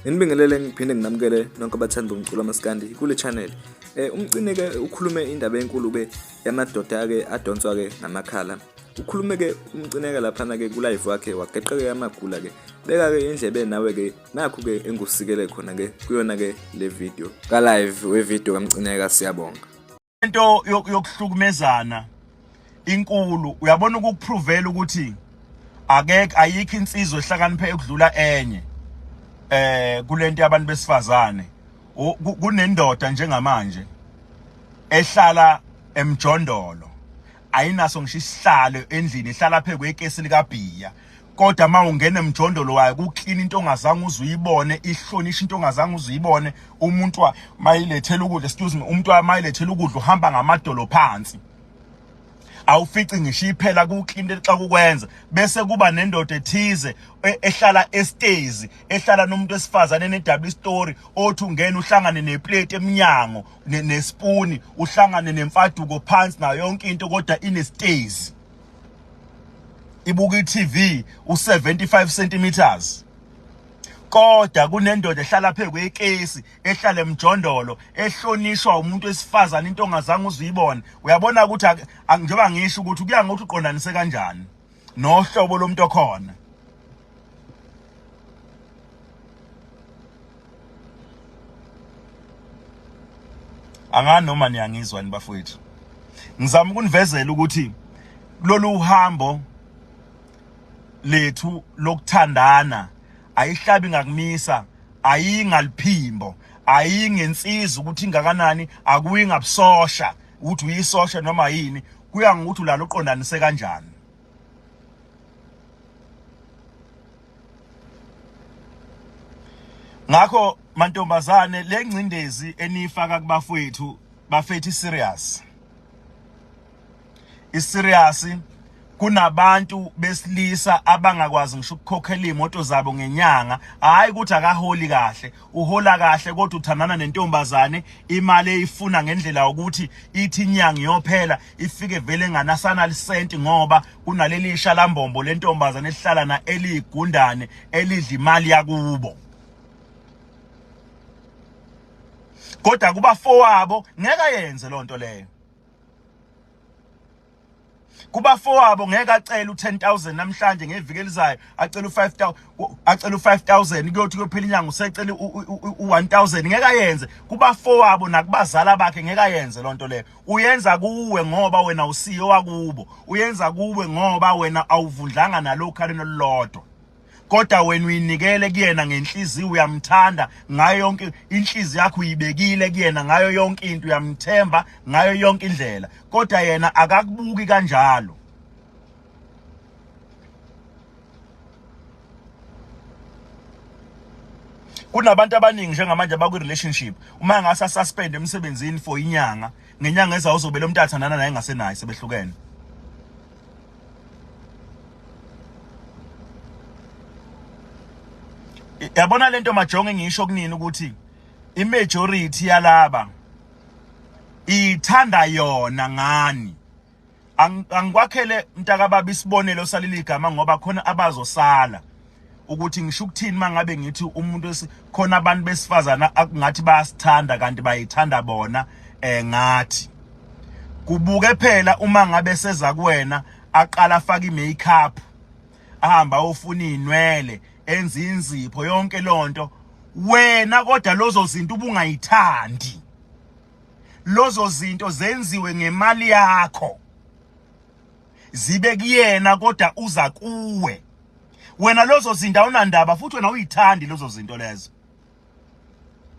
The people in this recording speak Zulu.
Nginibingelele ngiphinde nginamukele nonke abathanda umculo wamaskandi kule channel. Eh umcine ke ukhulume indaba enkulu ke yamadoda ke adonswa ke ngamakhala. Ukhulume ke umcineka laphana ke ku live wakhe wageqeke amagula ke. Beka ke indlebe nawe ke nakhu ke engusikele khona ke kuyona ke le video. Ka live we video kaMcineka siyabonga. Into yokuhlukumezana inkulu uyabona ukukuprovela ukuthi akekho ayikho insizwa ehlakaniphe ekudlula enye eh kulento yabantu besifazane kunendoda njengamanje ehlala emjondolo ayinaso ngisho isihlalo endlini ihlala phe kwekesi likabhiya kodwa uma ungena emjondolo wayo kuklina into ongazange uze uyibone ihlonisha into ongazange uze uyibone umuntu mayilethela ukudla excuse me umuntu mayilethela ukudla uhamba ngamadolo phansi awufici ngisho iphela kuklina xa kukwenza bese kuba nendoda ethize e, ehlala estezi ehlala nomuntu wesifazane ne-double story othi ungena uhlangane neplate emnyango nesipuni uhlangane nemfaduko phansi nayo yonke into kodwa inestezi ibuka i-TV u-75 centimeters kodwa kunendoda ehlala phe kwekesi ehlala emjondolo ehlonishwa umuntu wesifazane into ongazange uzuyibone uyabona ukuthi njengoba ngisho ukuthi kuya ngokuthi uqondanise kanjani nohlobo lomuntu okhona angani noma niyangizwa ni bafowethu ngizama ukunivezela ukuthi kulolu uhambo lethu lokuthandana ayihlabi ngakumisa ayingaliphimbo ayingensizwa ukuthi ingakanani akuyi ngabusosha ukuthi uyisosha noma yini kuya ngokuthi ulala uqondanise kanjani Ngakho mantombazane lengcindezi enifaka kubafowethu bafethu serious. Iserious kunabantu besilisa abangakwazi ngisho ukukhokhela imoto zabo ngenyanga hayi ukuthi akaholi kahle uhola kahle kodwa uthandana nentombazane imali eyifuna ngendlela ukuthi ithi inyanga iyophela ifike vele nganasana lisenti ngoba kunaleli shalambombo lentombazane elihlala na eliyigundane elidla imali yakubo kodwa kubafowabo ngeke ayenze lonto leyo kubafowabo ngeke acele u10000 namhlanje ngeviki elizayo acele u5000 acele u5000 kuyothi kuyophela inyanga usecela u1000 ngeke ayenze kubafowabo nakubazala bakhe ngeke ayenze lonto leyo uyenza kuwe ngoba wena usiyo wakubo uyenza kuwe ngoba wena awuvundlanga nalokhaleni olulodwa kodwa wena uyinikele kuyena ngenhliziyo uyamthanda ngayo yonke inhliziyo yakho uyibekile kuyena ngayo yonke into uyamthemba ngayo yonke indlela kodwa yena akakubuki kanjalo kunabantu abaningi njengamanje abakwi-relationship uma engase asuspend emsebenzini for inyanga ngenyanga ezayo uzobe lo muntu athandana naye engasenaye sebehlukene yabona lento majonge ngisho kunini ukuthi imajority yalaba ithanda yona ngani angikwakhele mntakababa isibonelo saleli gama ngoba khona abazosala ukuthi ngisho ukuthini mangabe ngithi umuntu khona abantu besifazana akungathi bayasithanda kanti bayithanda bona eh ngathi kubuke phela uma ngabe seza kuwena aqala afaka imakeup ahamba ofuna inwele enza inzipho yonke lonto wena kodwa lozo zinto ubungayithandi lozo zinto zenziwe ngemali yakho zibe kuyena kodwa uza kuwe wena lozo zinto awunandaba futhi wena uyithandi lozo zinto lezo.